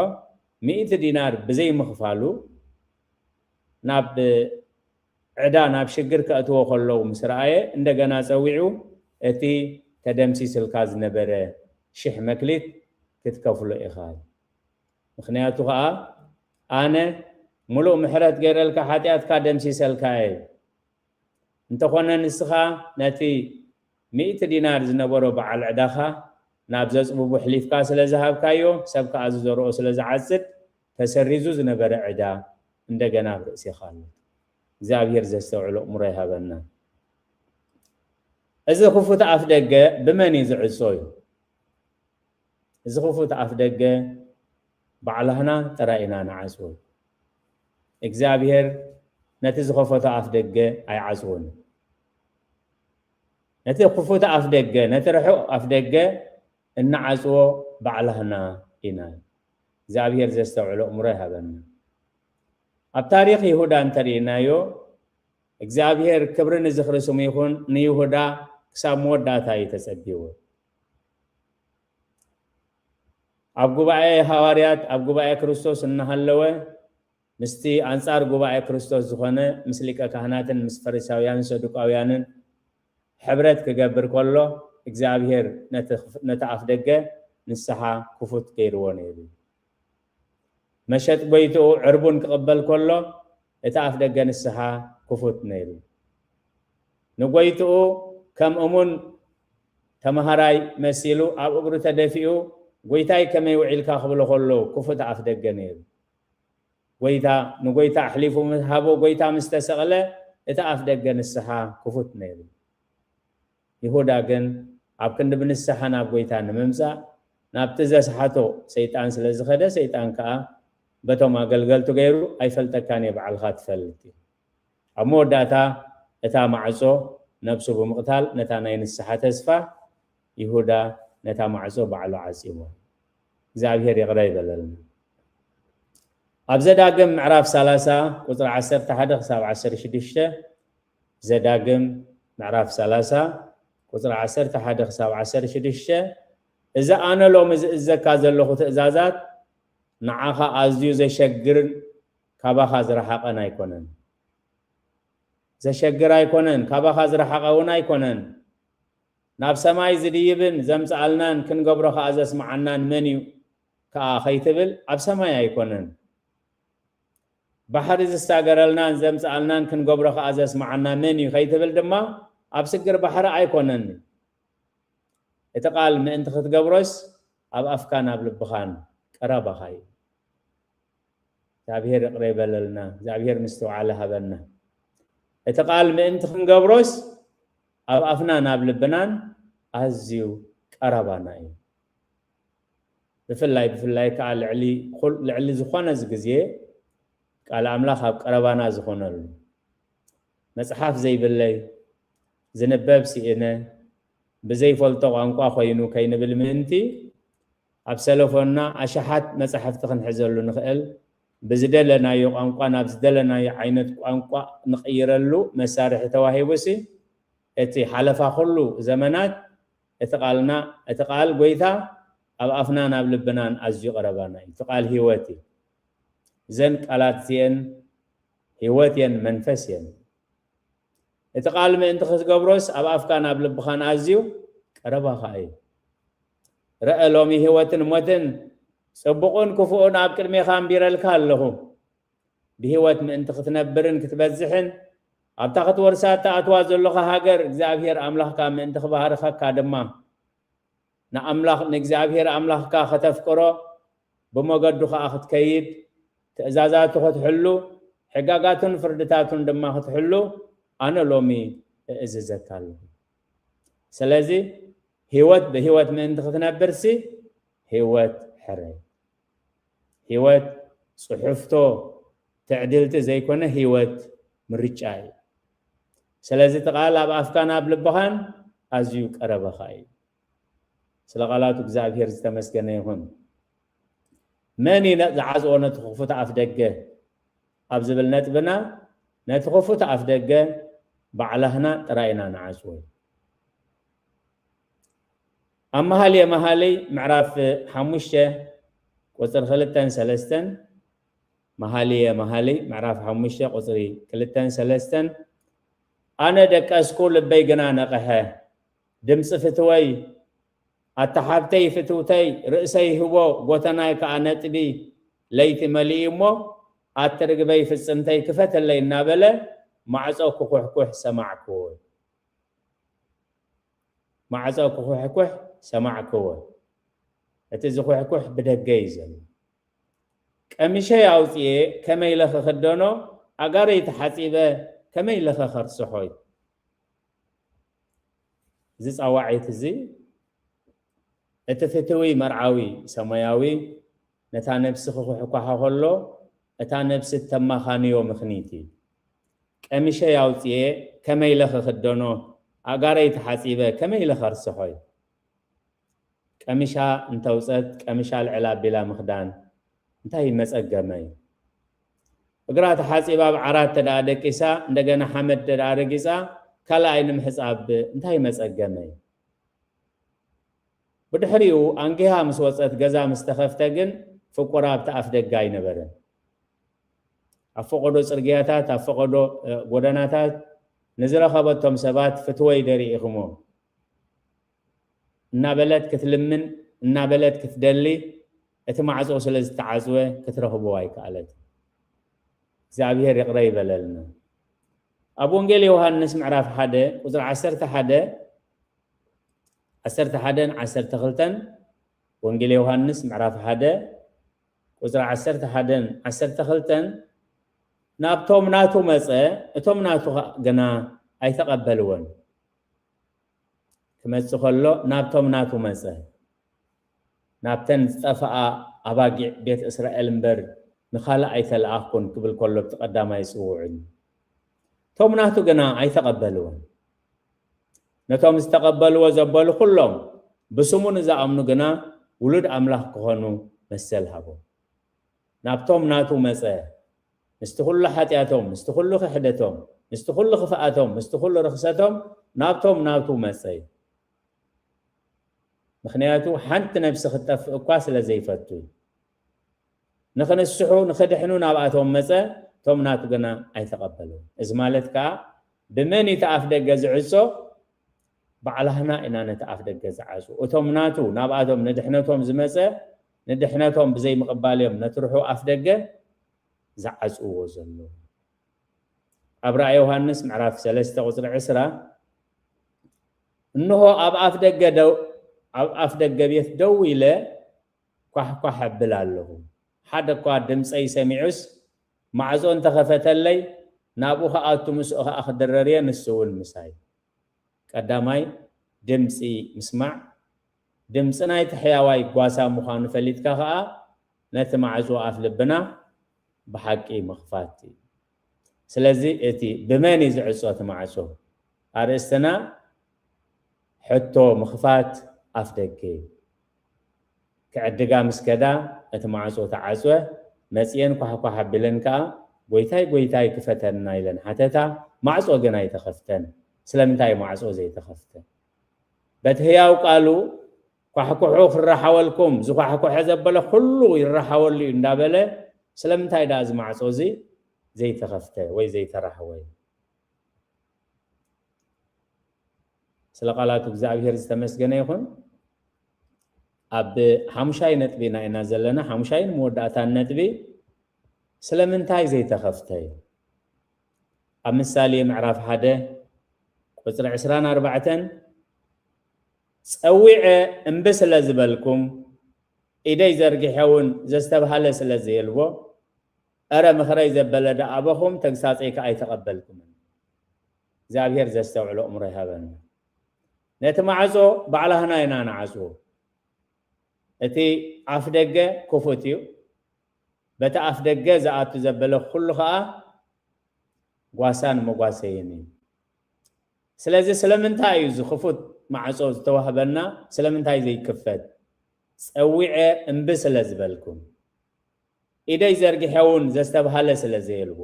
ሚእቲ ዲናር ብዘይምኽፋሉ ናብ ዕዳ፣ ናብ ሽግር ከእትዎ ከለዉ ምስ ረኣየ እንደገና ጸዊዑ እቲ ተደምሲስልካ ዝነበረ ሽሕ መክሊት ክትከፍሎ ኢኻ። ምኽንያቱ ኸኣ ኣነ ምሉእ ምሕረት ገይረልካ ሓጢኣትካ ደምሲሰልካ እየ። እንተኾነ ንስኻ ነቲ ሚእቲ ዲናር ዝነበሮ በዓል ዕዳኻ ናብ ዘጽብቡ ኣሕሊፍካ ስለ ዝሃብካዮ፣ ሰብ ከኣ ዝዘርኦ ስለ ዝዓጽድ፣ ተሰሪዙ ዝነበረ ዕዳ እንደገና ኣብ ርእሴኻ ኣሎ። እግዚኣብሔር ዘስተውዕሎ ኣእምሮ ይሃበና። እዚ ክፉት ኣፍ ደገ ብመን እዩ ዝዕጾ እዩ? እዚ ክፉት ኣፍ ደገ ባዕላህና ጥራይ ኢና ንዓጽዎ። እግዚኣብሔር ነቲ ዝኸፈቶ ኣፍ ደገ ኣይዓጽዎን። ነቲ ክፉት ኣፍ ደገ፣ ነቲ ርሑቕ ኣፍ ደገ እንዓጽዎ ባዕላህና ኢና። እግዚኣብሔር ዘስተውዕሎ ኣእምሮ ይሃበና። ኣብ ታሪኽ ይሁዳ እንተርኢናዮ፣ እግዚኣብሔር ክብሪ ንዝኽሪ ስሙ ይኹን፣ ንይሁዳ ክሳብ መወዳእታ እዩ ተጸቢዎ። ኣብ ጉባኤ ሃዋርያት፣ ኣብ ጉባኤ ክርስቶስ እናሃለወ፣ ምስቲ ኣንጻር ጉባኤ ክርስቶስ ዝኾነ፣ ምስ ሊቀ ካህናትን ምስ ፈሪሳውያንን ሰዱቃውያንን ሕብረት ክገብር ከሎ፣ እግዚኣብሔር ነቲ ክፍ-፣ ነቲ ኣፍ ደገ ንስሓ ክፉት ገይርዎ ነይሩ። መሸጥ ጎይትኡ ዕርቡን ክቕበል ከሎ፣ እቲ ኣፍ ደገ ንስሓ ክፉት ነይሩ። ንጎይትኡ ከም እሙን ተመሃራይ መሲሉ ኣብ እግሩ ተደፊኡ፣ "ጎይታይ ከመይ ውዒልካ?" ክብሎ ከሎ፣ ክፉት ኣፍ ደገ ነይሩ። ጎይታ፣ ንጎይታ ኣሕሊፉ ምስ ሃቦ፣ ጎይታ ምስ ተሰቕለ፣ እቲ ኣፍ ደገ ንስሓ ክፉት ነይሩ። ይሁዳ ግን ኣብ ክንዲ ብንስሓ ናብ ጎይታ ንምምጻእ፣ ናብቲ ዘስሓቶ ሰይጣን ስለ ዝኸደ፣ ሰይጣን ከኣ በቶም ኣገልገልቱ ገይሩ፣ "ኣይፈልጠካን እየ፣ ባዕልኻ ትፈልጥ" እዩ። ኣብ መወዳእታ እታ ማዕጾ ነብሱ ብምቕታል፣ ነታ ናይ ንስሓ ተስፋ፣ ይሁዳ ነታ ማዕጾ ባዕሉ ዓጺዎ። እግዚኣብሔር ይቕረ ይበለልና። ኣብ ዘዳግም ምዕራፍ ሰላሳ ቁጽሪ ዓሰርተ ሓደ ክሳብ ዓሰርተ ሽዱሽተ፣ ዘዳግም ምዕራፍ ሰላሳ ቁጽሪ ዓሰርተ ሓደ ክሳብ ዓሰርተ ሽዱሽተ፣ "እዚ ኣነ ሎሚ ዝእዘካ ዘለኹ ትእዛዛት ንዓኻ ኣዝዩ ዘሸግርን ካባኻ ዝረሓቐን ኣይኮነን። ዘሸግር ኣይኮነን፣ ካባኻ ዝረሓቐ እውን ኣይኮነን። ናብ ሰማይ ዝድይብን ዘምጽኣልናን ክንገብሮ ከኣ ዘስምዓናን መን እዩ ከኣ ከይትብል፣ ኣብ ሰማይ ኣይኮነን። ባሕሪ ዝሳገረልናን ዘምጽኣልናን ክንገብሮ ከኣ ዘስምዓና መን እዩ ከይትብል ድማ፣ ኣብ ስግር ባሕሪ ኣይኮነን። እቲ ቃል ምእንቲ ክትገብሮስ ኣብ ኣፍካን ኣብ ልብኻን ቀረባኻ እዩ። እግዚኣብሔር ይቕረ ይበለልና። እግዚኣብሔር ምስትውዓለ ሃበና። እቲ ቃል ምእንቲ ክንገብሮስ ኣብ ኣፍናን ኣብ ልብናን ኣዝዩ ቀረባና እዩ። ብፍላይ ብፍላይ ከዓ ልዕሊ ኩል- ልዕሊ ዝኾነ ግዜ ቃል ኣምላኽ ኣብ ቀረባና ዝኾነሉ፣ መጽሓፍ ዘይብለይ፣ ዝንበብ ስኢነ፣ ብዘይፈልጦ ቋንቋ ኮይኑ ከይንብል ምእንቲ፣ ኣብ ሰለፎንና ኣሽሓት መጻሕፍቲ ክንሕዘሉ ንኽእል፣ ብዝደለናዮ ቋንቋ ናብ ዝደለናዮ ዓይነት ቋንቋ ንቕይረሉ መሳርሒ ተዋሂቡሲ፣ እቲ ሓለፋ ኩሉ ዘመናት እቲ ቃልና፣ እቲ ቃል ጎይታ ኣብ ኣፍናን ኣብ ልብናን ኣዝዩ ቀረባና እዩ። እቲ ቃል ህይወት እዩ። እዘን ቃላት እዚአን ህይወት እየን፣ መንፈስ እየን። እቲ ቃል ምእንቲ ክትገብሮስ ኣብ ኣፍካን ኣብ ልብኻን ኣዝዩ ቀረባኻ እዩ። ረአ፣ ሎሚ ህይወትን ሞትን ጽቡቕን ክፉእን ኣብ ቅድሜኻ ኣንቢረልካ ኣለኹ። ብህይወት ምእንቲ ክትነብርን ክትበዝሕን ኣብታ ክትወርሳ እትኣትዋ ዘለኻ ሃገር እግዚኣብሔር ኣምላኽካ ምእንቲ ክባርኸካ ድማ ንኣምላኽ ንእግዚኣብሔር ኣምላኽካ ከተፍቅሮ ብመገዱ ኸኣ ክትከይድ ትእዛዛቱ ክትሕሉ ሕጋጋቱን ፍርድታቱን ድማ ክትሕሉ ኣነ ሎሚ እእዝዘካ ኣለኹ። ስለዚ ህይወት ብህይወት ምእንቲ ክትነብርሲ ህይወት ሕረይ። ህይወት ጽሑፍቶ ትዕድልቲ ዘይኮነ ህይወት ምርጫ እዩ። ስለዚ እቲ ቃል ኣብ ኣፍካን ኣብ ልብኻን ኣዝዩ ቀረበኻ እዩ። ስለ ቃላቱ እግዚኣብሔር ዝተመስገነ ይኹን። መን እዩ ነ- ዝዓጽዎ ነቲ ክፉት ኣፍ ደገ ኣብ ዝብል ነጥብና ነቲ ክፉት ኣፍ ደገ ባዕላህና ጥራይ ኢና ንዓጽዎ። ኣብ መሃልየ መሃልይ ምዕራፍ ሓሙሽተ ቁፅሪ ክልተን ሰለስተን፣ መሃልየ መሃልይ ምዕራፍ ሓሙሽተ ቁፅሪ ክልተን ሰለስተን፣ ኣነ ደቀስኩ ልበይ ግና ነቕሐ፣ ድምፂ ፍትወይ ኣታ ሓብተይ ፍትውተይ ርእሰይ ህቦ ጎተናይ ከዓ ነጥቢ ለይቲ መሊኡ እሞ ኣቲ ርግበይ ፍፅምተይ ክፈተለይ እናበለ ማዕፆ ክኩሕኩሕ ሰማዕኩ። ማዕፆ ክኩሕኩሕ ሰማዕክዎ። እቲ ዝኩሕኩሕ ብደገ እዩ ዘሎ። ቀሚሸይ ኣውፅኤ ከመይ ኢለ ክኽደኖ፣ ኣጋረይ ተሓፂበ ከመይ ኢለ ከኸርስሖ እዩ። እዚ ፃዋዒት እዚ እቲ ፍትዊ መርዓዊ ሰማያዊ ነታ ነብሲ ክኩሕኩሓ ከሎ እታ ነብሲ እተማኻንዮ ምኽኒት እዩ። ቀሚሸይ ኣውፅኤ ከመይ ኢለ ክኽደኖ፣ ኣእጋረይ ተሓፂበ ከመይ ኢለ ከርስሖ እዩ። ቀሚሻ እንተውፀት ቀሚሻ ልዕል ኣቢላ ምኽዳን እንታይ መፀገመ እዩ? እግራ ተሓፂባ ኣብ ዓራት ተደኣ ደቂሳ እንደገና ሓመድ ተደኣ ረጊፃ ካልኣይ ንምሕፃብ እንታይ መፀገመ እዩ? ብድሕሪኡ ኣንጊሃ ምስ ወፀት ገዛ ምስ ተኸፍተ ግን ፍቁራ ኣብቲ ኣፍ ደገ ኣይነበረን። ኣብ ፈቐዶ ፅርግያታት ኣብ ፈቐዶ ጎደናታት ንዝረኸበቶም ሰባት ፍትወይ ደሪኢኹሞ እናበለት ክትልምን እናበለት ክትደሊ እቲ ማዕፆ ስለ ዝተዓፅወ ክትረኽቦ ኣይከኣለት። እግዚኣብሔር ይቕረ ይበለልና። ኣብ ወንጌል ዮሃንስ ምዕራፍ ሓደ ቁፅሪ ዓሰርተ ሓደ ዓሰርተ ሓደን ዓሰርተ ክልተን፣ ወንጌል ዮሃንስ ምዕራፍ ሓደ ቁፅሪ ዓሰርተ ሓደን ዓሰርተ ክልተን፣ ናብቶም ናቱ መፀ፣ እቶም ናቱ ግና ኣይተቐበልዎን። ክመፅእ ከሎ ናብቶም ናቱ መፀ፣ ናብተን ዝጠፍኣ ኣባጊዕ ቤት እስራኤል እምበር ንኻልእ ኣይተለኣኽኩን ክብል ከሎ እቲ ቀዳማይ ፅውዑ እዩ። እቶም ናቱ ግና ኣይተቐበልዎን። ነቶም ዝተቐበልዎ ዘበሉ ኩሎም ብስሙ ንዝኣምኑ ግና ውሉድ ኣምላኽ ክኾኑ መሰል ሃቦም። ናብቶም ናቱ መጸ፣ ምስቲ ኩሉ ሓጢኣቶም፣ ምስቲ ኩሉ ክሕደቶም፣ ምስቲ ኩሉ ክፍኣቶም፣ ምስቲ ኩሉ ርኽሰቶም ናብቶም ናቱ መጸ እዩ። ምኽንያቱ ሓንቲ ነብሲ ክትጠፍእ እኳ ስለ ዘይፈቱ እዩ። ንኽንስሑ ንኽድሕኑ ናብኣቶም መጸ፣ እቶም ናቱ ግና ኣይተቐበልዎን። እዚ ማለት ከኣ ብመን እዩ እቲ ኣፍ ደገ ዝዕጾ? ባዕላህና ኢና ነቲ ኣፍ ደገ ዝዓጹ። እቶም ናቱ ናብኣቶም ንድሕነቶም ዝመጸ ንድሕነቶም ብዘይምቕባልዮም ነቲ ርሑቕ ኣፍ ደገ ዝዓጽዎ ዘለዉ። ኣብ ራእይ ዮሃንስ ምዕራፍ ሰለስተ ቁጽሪ ዕስራ፣ እንሆ ኣብ ኣፍ ደገ ደው ኣብ ኣፍ ደገ ቤት ደው ኢለ ኳሕኳሕ ኣብል ኣለኹ። ሓደ እኳ ድምፀይ ሰሚዑስ ማዕጾ እንተኸፈተለይ ናብኡ ክኣቱ ምስኡ ከዓ ክድረር እየ፣ ንሱ እውን ምሳይ። ቀዳማይ ድምፂ ምስማዕ፣ ድምፂ ናይቲ ሕያዋይ ጓሳ ምዃኑ ፈሊጥካ ከዓ ነቲ ማዕጾ ኣፍ ልብና ብሓቂ ምኽፋት እዩ። ስለዚ እቲ ብመን እዩ ዝዕጾ እቲ ማዕጾ? ኣርእስትና ሕቶ ምኽፋት ኣፍ ደገ እዩ። ክዕድጋ ምስ ከዳ እቲ ማዕጾ ተዓጽወ። መጺኤን ኳሕኳሕ ኣቢለን ከኣ "ጎይታይ፣ ጎይታይ ክፈተና" ኢለን ሓተታ። ማዕጾ ግን ኣይተኸፍተን። ስለምንታይ ማዕጾ ዘይተኸፍተ? በቲ ህያው ቃሉ "ኳሕኩሑ ክረሓወልኩም፣ ዝኳሕኩሐ ዘበለ ኩሉ ይረሓወሉ እዩ" እንዳበለ፣ ስለምንታይ ደኣ እዚ ማዕጾ እዚ ዘይተኸፍተ ወይ ዘይተራሕወ? ስለ ቃላቱ እግዚኣብሔር ዝተመስገነ ይኹን። ኣብ ሓሙሻይ ነጥቢ ኢና ኢና ዘለና። ሓሙሻይን መወዳእታን ነጥቢ ስለምንታይ ዘይተኸፍተ እዩ። ኣብ ምሳሌ ምዕራፍ ሓደ ቁጽሪ ዕስራን ኣርባዕተን፣ "ጸዊዐ እምቢ ስለ ዝበልኩም፣ ኢደይ ዘርጊሐ እውን ዘስተብሃለ ስለ ዘየልቦ፣ እረ ምኽረይ ዘበለ ደኣ ኣበኹም፣ ተግሳጸይ ከኣ ኣይተቐበልኩምን።" እግዚኣብሔር ዘስተውዕሎ እምሮ ይሃበና። ነቲ ማዕጾ ባዕላህና ኢና ንዓጽዎ። እቲ ኣፍ ደገ ክፉት እዩ። በቲ ኣፍ ደገ ዝኣቱ ዘበለ ኩሉ ኸኣ ጓሳን መጓሰይን እዩ። ስለዚ ስለምንታይ እዩ እዚ ክፉት ማዕጾ ዝተዋህበና? ስለምንታይ ዘይክፈት? "ጸዊዐ እምቢ ስለ ዝበልኩም፣ ኢደይ ዘርጊሐ እውን ዘስተብሃለ ስለ ዘየልቦ።"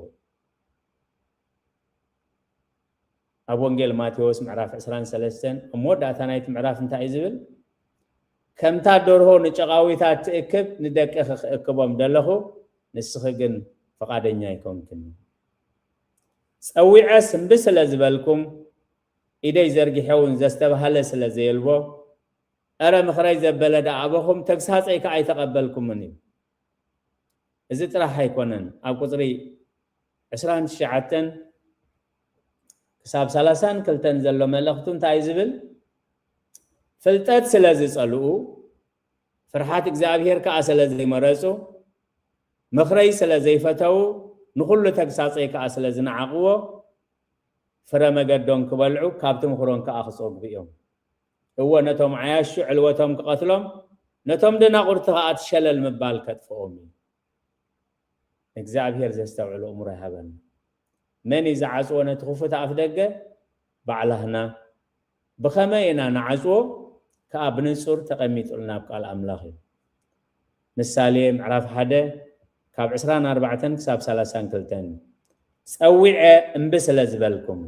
ኣብ ወንጌል ማቴዎስ ምዕራፍ ዕስራን ሰለስተን ኣብ መወዳእታ ናይቲ ምዕራፍ እንታይ እዩ ዝብል? "ከምታ ደርሆ ንጨቓዊታ ትእክብ ንደቅኺ ክእክቦም ደለኹ፣ ንስኺ ግን ፍቓደኛ ኣይኮንክን። ጸዊዐስ እምቢ ስለ ዝበልኩም፣ ኢደይ ዘርጊሐ እውን ዘስተብሃለ ስለ ዘየልቦ፣ እረ ምኽረይ ዘበለ ደኣ ኣበኹም፣ ተግሳጸይ ከኣ ኣይተቐበልኩምን" እዩ። እዚ ጥራሕ ኣይኮነን። ኣብ ቁጽሪ ዕስራን ትሽዓተን ክሳብ ሰላሳን ክልተን ዘሎ መልእኽቱ እንታይ እዩ ዝብል? "ፍልጠት ስለ ዝጸልኡ፣ ፍርሓት እግዚኣብሔር ከኣ ስለ ዘይመረጹ፣ ምኽረይ ስለ ዘይፈተዉ፣ ንኹሉ ተግሳጸይ ከኣ ስለ ዝነዓቕዎ፣ ፍረ መገዶም ክበልዑ፣ ካብ ትምኽሮም ከኣ ክጸግቡ እዮም። እወ፣ ነቶም ዓያሹ ዕልወቶም ክቐትሎም፣ ነቶም ደናቑርቲ ከኣ እቲ ሸለል ምባል ከጥፍኦም እዩ።" እግዚኣብሔር ዘስተውዕሎ እምሮ ይሃበና። መን እዩ ዝዓጽዎ ነቲ ክፉት ኣፍ ደገ? ባዕላህና። ብኸመይ ኢና ንዓጽዎ? ከኣ ብንጹር ተቐሚጡልና ኣብ ቃል ኣምላኽ እዩ። ምሳሌ ምዕራፍ ሓደ ካብ ዕስራን ኣርባዕተን ክሳብ ሰላሳን ክልተን፣ "ጸዊዐ እምቢ ስለ ዝበልኩም፣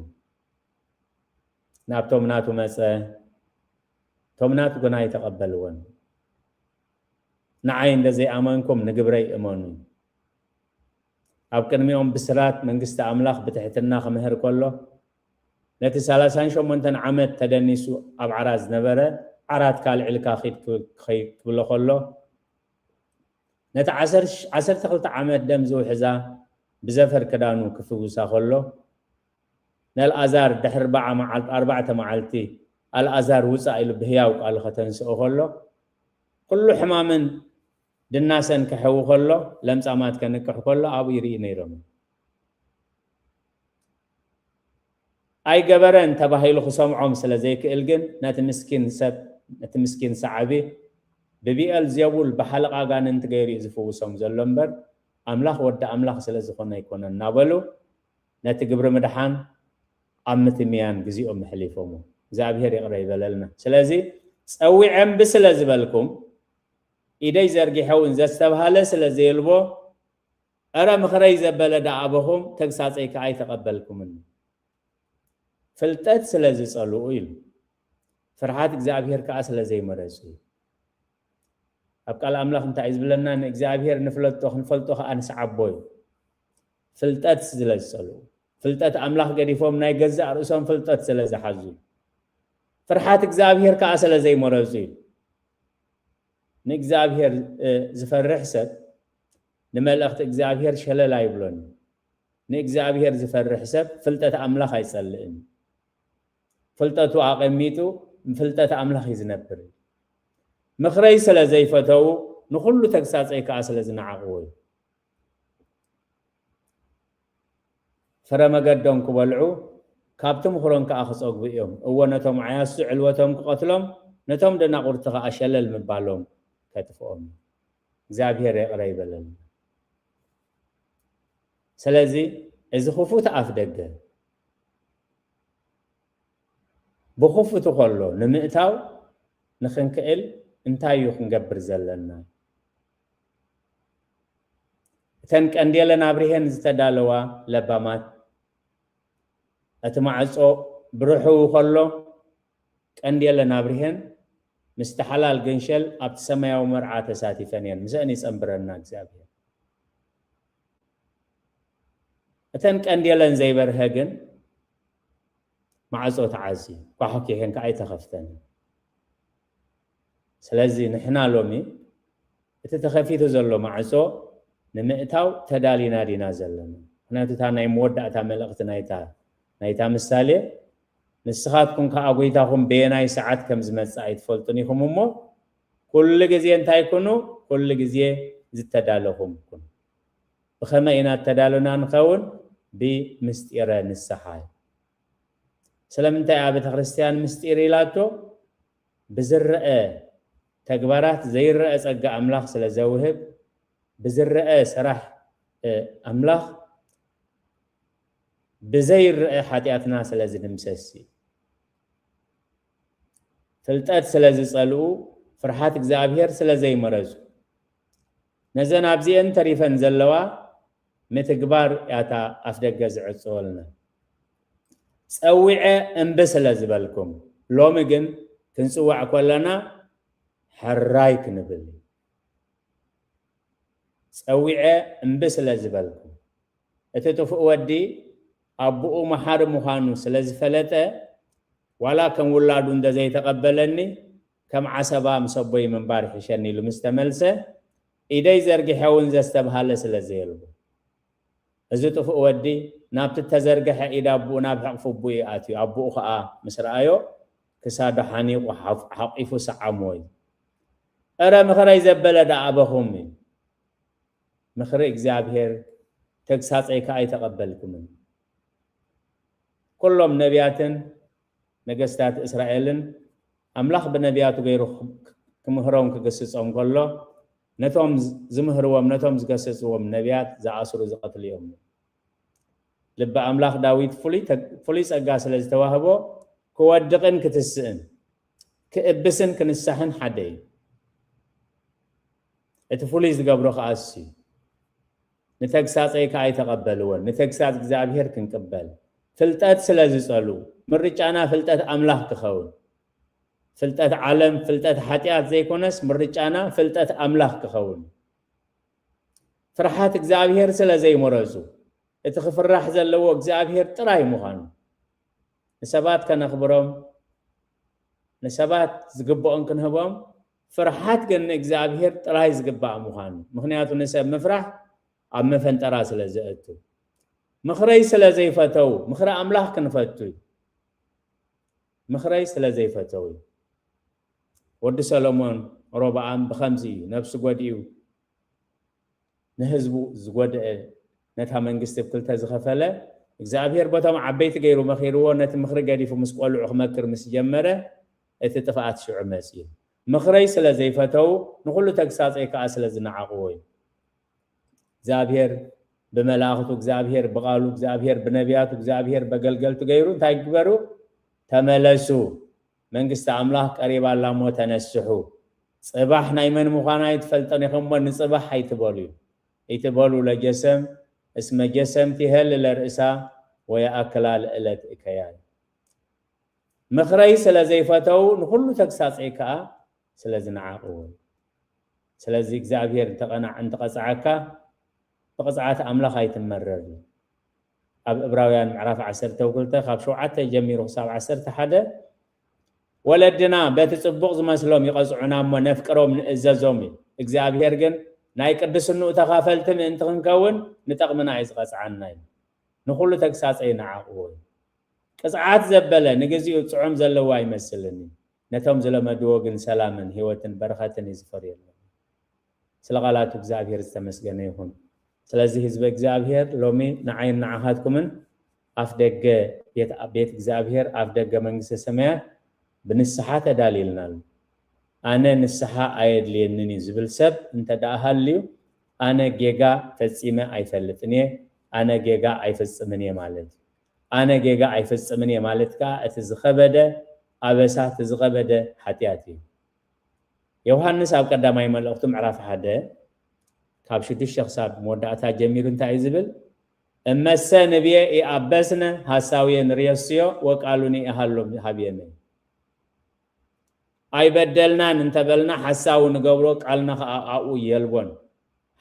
ናብቶም ናቱ መጸ፣ እቶም ናቱ ግና ኣይተቐበልዎን። ንዓይ እንደ ዘይኣመንኩም ንግብረይ እመኑ። ኣብ ቅድሚኦም ብስራት መንግስቲ ኣምላኽ ብትሕትና ክምህር ከሎ፣ ነቲ ሰላሳን ሸሞንተን ዓመት ተደኒሱ ኣብ ዓራት ዝነበረ፣ ዓራት ካልዕ ኢልካ ኺድ ክብል-፣ ኸይ-፣ ክብሎ ከሎ፣ ነቲ ዓሰርተ ክልተ ዓመት ደም ዝውሕዛ ብዘፈር ክዳኑ ክፍውሳ ከሎ፣ ነልኣዛር ድሕሪ ኣርባዓ መዓል-፣ ኣርባዕተ መዓልቲ ኣልኣዛር ውጻእ ኢሉ ብህያው ቃሉ ከተንስኦ ከሎ፣ ኩሉ ሕማምን ድናሰን ክሕዊ ከሎ፣ ለምጻማት ከንቅሕ ከሎ ኣብኡ ይርኢ ነይሮም። ኣይገበረን ተባሂሉ ክሰምዖም ስለ ዘይክእል ግን፣ ነቲ ምስኪን ሰብ፣ ነቲ ምስኪን ሰዓቢ ብብኤል ዜቡል ብሓለቓ ኣጋንንቲ ገይሩ እዩ ዝፍውሶም ዘሎ እምበር፣ ኣምላኽ ወዲ ኣምላኽ ስለ ዝኾነ ኣይኮነን እናበሉ፣ ነቲ ግብሪ ምድሓን ኣብ ምትምያን ግዜኦም ኣሕሊፎሞ። እግዚኣብሔር ይቕረ ይበለልና። ስለዚ፣ ጸዊዐ እምቢ ስለ ዝበልኩም፣ ኢደይ ዘርጊሐ እውን ዘስተብሃለ ስለ ዘየልቦ፣ እረ ምኽረይ ዘበለ ደኣ ኣበኹም፣ ተግሳጸይ ከኣ ኣይተቐበልኩምን። ፍልጠት ስለ ዝጸልኡ ኢሉ፣ ፍርሃት እግዚኣብሔር ከኣ ስለ ዘይመረጹ እዩ። ኣብ ቃል ኣምላኽ እንታይ እዩ ዝብለና? ንእግዚኣብሔር ንፍለጦ፣ ክንፈልጦ ከኣ ንስዓቦ እዩ። ፍልጠት ስለ ዝጸልኡ፣ ፍልጠት ኣምላኽ ገዲፎም ናይ ገዛእ ርእሶም ፍልጠት ስለ ዝሓዙ እዩ። ፍርሃት እግዚኣብሔር ከኣ ስለ ዘይመረጹ እዩ። ንእግዚኣብሔር፣ እ፣ ዝፈርሕ ሰብ ንመልእኽቲ እግዚኣብሔር ሸለል ኣይብሎን እዩ። ንእግዚኣብሔር ዝፈርሕ ሰብ ፍልጠት ኣምላኽ ኣይጸልእን። ፍልጠቱ ኣቐሚጡ ፍልጠት ኣምላኽ እዩ ዝነብር። ምኽረይ ስለ ዘይፈተዉ፣ ንኹሉ ተግሳጸይ ከኣ ስለ ዝነዓቕዎ እዩ። ፍረ መገዶም ክበልዑ፣ ካብቲ ምኽሮም ከኣ ክጸግቡ እዮም። እወ፣ ነቶም ዓያሱ ዕልወቶም ክቐትሎም፣ ነቶም ደናቑርቲ ከኣ ሸለል ምባሎም ከጥፍኦም እዩ። እግዚኣብሔር ይቕረ ይበለልና። ስለዚ፣ እዚ ክፉት ኣፍ ደገ ብኽፉት ከሎ ንምእታው ንኽንክእል እንታይ እዩ ክንገብር ዘለና? እተን ቀንዴለን ኣብሪሄን ዝተዳለዋ ለባማት፣ እቲ ማዕጾ ብርሑው ከሎ፣ ቀንዴለን ኣብሪሄን ምስቲ ሓላል ገንሸል ኣብቲ ሰማያዊ መርዓ ተሳቲፈን እየን። ምስአን ይጸንብረና እግዚኣብሔር። እተን ቀንዴለን ዘይበርሀ ግን ማዕጾ ተዓዝዩ፣ ኳሕኪሕን ከኣ ኣይተኸፍተን። ስለዚ ንሕና ሎሚ እቲ ተኸፊቱ ዘሎ ማዕጾ ንምእታው ተዳሊና ዲና ዘለና? ምኽንያቱ እታ ናይ መወዳእታ መልእኽቲ ናይታ፣ ናይታ ምሳሌ፣ ንስኻትኩም ከኣ ጐይታኹም በየናይ ሰዓት ከም ዝመጽእ ኣይትፈልጡን ኢኹም እሞ፣ ኩሉ ግዜ እንታይ ኩኑ? ኩሉ ግዜ ዝተዳለኹም ኩኑ። ብኸመይ ኢና እተዳሎና ንኸውን? ብምስጢረ ንስሓ እዩ። ስለምንታይ እያ ቤተ ክርስቲያን ምስጢር ኢላቶ? ብዝረአ ተግባራት ዘይረአ ጸጋ ኣምላኽ ስለ ዘውህብ፣ ብዝረአ ስራሕ፣ እ፣ ኣምላኽ ብዘይረአ ሓጢኣትና ስለ ዝድምሰስ እዩ። ፍልጠት ስለ ዝጸልኡ፣ ፍርሃት እግዚኣብሔር ስለ ዘይመረጹ፣ ነዘን ኣብዚኤን ተሪፈን ዘለዋ ምትግባር ያታ ኣፍደገ ዝዕጽወልና። ጸዊዐ እምቢ ስለ ዝበልኩም፣ ሎሚ ግን ክንጽዋዕ ከለና ሕራይ ክንብል። ጸዊዐ እምቢ ስለ ዝበልኩም፣ እቲ ጥፉእ ወዲ ኣቦኡ መሓሪ ምዃኑ ስለ ዝፈለጠ፣ ዋላ ከም ውላዱ እንተ ዘይተቐበለኒ፣ ከም ዓሰባ ምስ ኣቦይ ምንባር ይሕሸኒ ኢሉ ምስ ተመልሰ፣ ኢደይ ዘርጊሐ እውን ዘስተብሃለ ስለ ዘየልቦ። እዚ ጥፉእ ወዲ ናብቲ እተዘርግሐ ኢድ ኣቦኡ ናብ ሕቕፊ ኣቦኡ እዩ ኣትዩ። ኣቦኡ ኸኣ ምስ ረኣዮ፣ ክሳዱ ሓኒቑ ሓፍ-፣ ሓቂፉ ሰዓሞ እዩ። "እረ ምኽረይ ዘበለ ደኣ ኣበኹም እዩ። ምኽሪ እግዚኣብሔር ተግሳጸይ ከኣ ኣይተቐበልኩምን። ኩሎም ነቢያትን ነገስታት እስራኤልን ኣምላኽ ብነቢያቱ ገይሩ ክምህሮም ክግስጾም ከሎ፣ ነቶም ዝምህርዎም፣ ነቶም ዝገስጽዎም ነቢያት ዝኣስሩ ዝቐትሉ እዮም። ልቢ ኣምላኽ ዳዊት ፍሉይ ተ-፣ ፍሉይ ጸጋ ስለ ዝተዋህቦ፣ ክወድቕን ክትስእን፣ ክእብስን ክንሳሕን ሓደ እዩ። እቲ ፍሉይ ዝገብሮ ከኣ እሱ እዩ። ንተግሳጸይ ከኣ ኣይተቐበልዎን፣ ንተግሳጽ እግዚኣብሔር ክንቅበል። ፍልጠት ስለ ዝጸሉ፣ ምርጫና ፍልጠት ኣምላኽ ክኸውን። ፍልጠት ዓለም፣ ፍልጠት ሓጢኣት ዘይኮነስ፣ ምርጫና ፍልጠት ኣምላኽ ክኸውን። ፍርሓት እግዚኣብሔር ስለ ዘይመረጹ፣ እቲ ክፍራሕ ዘለዎ እግዚኣብሔር ጥራይ ምዃኑ፣ ንሰባት ከነኽብሮም፣ ንሰባት ዝግብኦም ክንህቦም፣ ፍርሓት ግን ንእግዚኣብሔር ጥራይ ዝግባእ ምዃኑ። ምኽንያቱ ንሰብ ምፍራሕ ኣብ መፈንጠራ ስለ ዘእቱ። ምኽረይ ስለ ዘይፈተው፣ ምኽሪ ኣምላኽ ክንፈቱ እዩ። ምኽረይ ስለ ዘይፈተው እዩ። ወዲ ሰሎሞን ሮብዓም ብኸምዚ እዩ ነብሱ ጎዲኡ ንህዝቡ ዝጎድአ፣ ነታ መንግስቲ ብክልተ ዝኸፈለ፣ እግዚኣብሔር በቶም ዓበይቲ ገይሩ መኺርዎ፣ ነቲ ምኽሪ ገዲፉ ምስ ቆልዑ ክመክር ምስ ጀመረ፣ እቲ ጥፍኣት ሽዑ መጺኡ። ምኽረይ ስለ ዘይፈተው፣ ንኹሉ ተግሳጸይ ከኣ ስለ ዝነዓቕዎ እዩ። እግዚኣብሔር ብመላእኽቱ፣ እግዚኣብሔር ብቓሉ፣ እግዚኣብሔር ብነቢያቱ፣ እግዚኣብሔር በገልገልቱ ገይሩ እንታይ ግበሩ? "ተመለሱ፣ መንግስቲ ኣምላኽ ቀሪባ ኣላ እሞ ተነስሑ። ጽባሕ ናይ መን ምዃና ኣይትፈልጦን ኢኹም እሞ ንጽባሕ ኣይትበሉ እዩ። ኣይትበሉ ለጀሰም፣ እስመ ጀሰም ትሄል ለርእሳ ወየኣክላ ለእለት እከያ እዩ።" ምኽረይ ስለ ዘይፈተው፣ ንኹሉ ተግሳጸይ ከኣ ስለ ዝነዓቕዎ። ስለዚ እግዚኣብሔር እንተቐናዕ-፣ እንተቐጽዓካ፣ ብቕጽዓት ኣምላኽ ኣይትመረር እዩ። ኣብ ዕብራውያን ምዕራፍ ዓሰርተ ክልተ ካብ ሸውዓተ ጀሚሩ ክሳብ ዓሰርተ ሓደ፣ "ወለድና በቲ ጽቡቕ ዝመስሎም ይቐጽዑና እሞ ነፍቅሮም ንእዘዞም" እዩ። እግዚኣብሔር ግን ናይ ቅድስንኡ ተኻፈልቲ ምእንቲ ክንከውን ንጠቕምና እዩ ዝቐጽዓና እዩ። ንኹሉ ተግሳጸይ ንዓቕዎ እዩ። ቅጽዓት ዘበለ ንግዚኡ ጽዑም ዘለዎ ኣይመስልን እዩ። ነቶም ዝለመድዎ ግን ሰላምን ህይወትን በረኸትን እዩ ዝፈርየሎም። ስለ ቃላቱ እግዚኣብሔር ዝተመስገነ ይኹን። ስለዚ ህዝበ እግዚኣብሔር ሎሚ ንዓይን ንዓኻትኩምን ኣፍ ደገ ቤት እግዚኣብሔር ኣፍ ደገ መንግስተ ሰማያት ብንስሓ ተዳልይልና ኣሎ። ኣነ ንስሓ ኣየድልየንን እዩ ዝብል ሰብ እንተ ደኣ ሃልዩ ኣነ ጌጋ ፈጺመ ኣይፈልጥን እየ፣ ኣነ ጌጋ ኣይፈጽምን እየ ማለት እዩ። ኣነ ጌጋ ኣይፈጽምን እየ ማለት ከኣ እቲ ዝኸበደ ኣበሳ እቲ ዝኸበደ ሓጢኣት እዩ። ዮሃንስ ኣብ ቀዳማይ መልእኽቱ ምዕራፍ ሓደ ካብ ሽዱሽተ ክሳብ መወዳእታ ጀሚሩ እንታይ እዩ ዝብል? እመሰ ንብየ ኢኣበስነ ሐሳውየ ንርእስዮ ወቃሉኒ ኢሃሎ ሃብየነ። ኣይበደልናን እንተበልና ሓሳዊ ንገብሮ ቃልና ከኣ ኣብኡ የልቦን።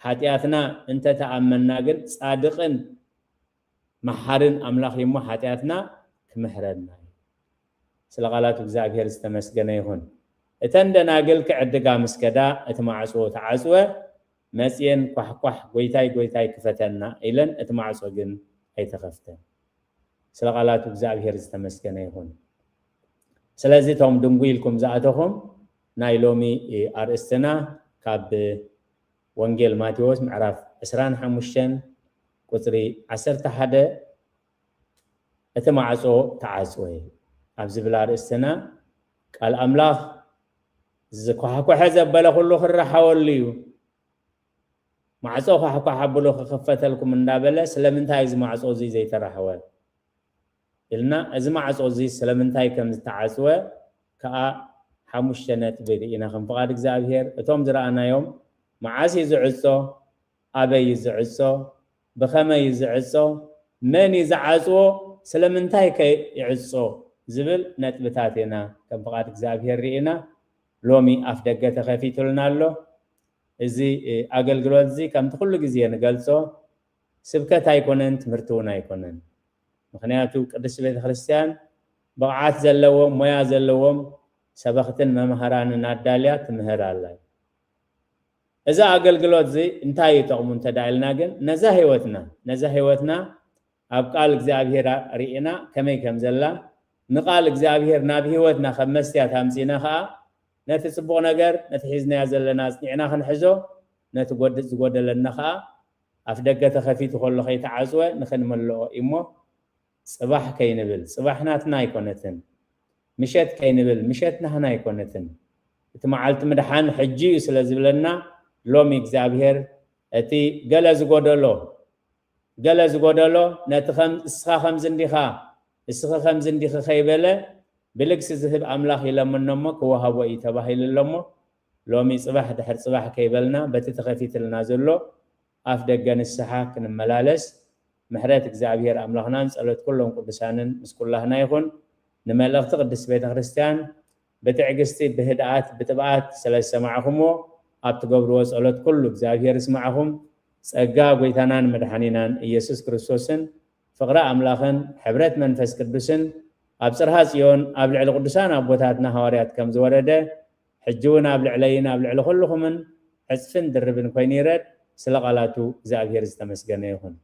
ሓጢኣትና እንተተኣመና ግን ጻድቕን መሓርን ኣምላኽ እዩ እሞ ሓጢኣትና ክምሕረና እዩ። ስለ ቃላቱ እግዚኣብሔር ዝተመስገነ ይኹን። እተን ደናግል ክዕድጋ ምስ ከዳ እቲ ማዕጾ ተዓጽወ። መጽየን ኳሕኳሕ ጎይታይ ጎይታይ ክፈተና ኢለን እቲ ማዕጾ ግን ኣይተኸፍተን። ስለ ቃላቱ እግዚኣብሔር ዝተመስገነ ይኹን። ስለዚ እቶም ድንጉ ኢልኩም ዝኣተኹም ናይ ሎሚ ኣርእስትና ካብ ወንጌል ማቴዎስ ምዕራፍ ዕስራን ሓሙሽተን ቁጽሪ ዓሰርተ ሓደ እቲ ማዕጾ ተዓጽወ ኣብ ዝብል ኣርእስትና ቃል ኣምላኽ ዝኳሕኮሐ ዘበለ ኩሉ ክረሓወሉ እዩ። ማዕጾ ኳሕኳሕ ኣብሉ ክኽፈተልኩም እንዳበለ ስለምንታይ እዚ ማዕጾ እዚ ዘይተራሕወ? ኢልና እዚ ማዕጾ እዚ ስለምንታይ ከም ዝተዓጽወ ከኣ ሓሙሽተ ነጥቢ ርኢና ከም ፍቓድ እግዚኣብሔር እቶም ዝረኣናዮም መዓስ እዩ ዝዕጾ፣ ኣበይ እዩ ዝዕጾ፣ ብኸመይ እዩ ዝዕጾ፣ መን እዩ ዝዓጽዎ፣ ስለምንታይ ከ ይዕጾ ዝብል ነጥብታት ኢና ከም ፍቓድ እግዚኣብሔር ርኢና ሎሚ ኣፍ ደገ ተኸፊቱልና ኣሎ። እዚ ኣገልግሎት እዚ ከምቲ ኩሉ ግዜ ንገልጾ ስብከት ኣይኮነን፣ ትምህርቲ እውን ኣይኮነን። ምክንያቱ ቅድስቲ ቤተክርስትያን ብቕዓት ዘለዎም ሞያ ዘለዎም ሰበኽትን መምሃራንን ኣዳልያ ትምህር ኣላ። እዚ ኣገልግሎት እዚ እንታይ እዩ ጥቕሙ እንተ ኢልና ግን ነዛ ህይወትና ነዛ ህይወትና ኣብ ቃል እግዚኣብሔር ርኢና ከመይ ከም ዘላ ንቃል እግዚኣብሔር ናብ ህይወትና ከም መስትያት ኣምጺና ከዓ ነቲ ጽቡቕ ነገር ነቲ ሒዝናዮ ዘለና ኣጽኒዕና ክንሕዞ ነቲ ጎድ- ዝጎደለና ከዓ ኣፍ ደገ ተኸፊቱ ከሎ ከይተዓጽወ ንኽንምልኦ እሞ ጽባሕ ከይንብል ጽባሕ ናትና ኣይኮነትን፣ ምሸት ከይንብል ምሸት ናህና ኣይኮነትን። እቲ መዓልቲ ምድሓን ሕጂ እዩ ስለ ዝብለና ሎሚ እግዚኣብሔር እቲ ገለ ዝጎደሎ ገለ ዝጎደሎ ነቲ ከም እስኻ ከምዚ እንዲኻ እስኺ ከምዚ እንዲኺ ከይበለ ብልግሲ ዝህብ ኣምላኽ ይለምኖ እሞ ክወሃቦ እዩ ተባሂሉ ኣሎ እሞ ሎሚ ጽባሕ ድሕር ጽባሕ ከይበልና በቲ ተኸፊትልና ዘሎ ኣፍ ደገ ንስሓ ክንመላለስ ምሕረት እግዚኣብሔር ኣምላኽናን ጸሎት ኩሎም ቅዱሳንን ምስ ኩላህና ይኹን። ንመልእኽቲ ቅድስቲ ቤተ ክርስቲያን ብትዕግስቲ ብህድኣት ብጥብኣት ስለ ዝሰማዕኹምዎ ኣብ ትገብርዎ ጸሎት ኩሉ እግዚኣብሔር ይስማዕኹም። ጸጋ ጎይታናን መድሓኒናን ኢየሱስ ክርስቶስን ፍቕሪ ኣምላኽን ሕብረት መንፈስ ቅዱስን ኣብ ጽርሃ ጽዮን ኣብ ልዕሊ ቅዱሳን ኣቦታትና ሃዋርያት ከም ዝወረደ ሕጂ እውን ኣብ ልዕለይን ኣብ ልዕሊ ኩልኹምን ዕጽፍን ድርብን ኮይኑ ይረድ። ስለ ቃላቱ እግዚኣብሔር ዝተመስገነ ይኹን።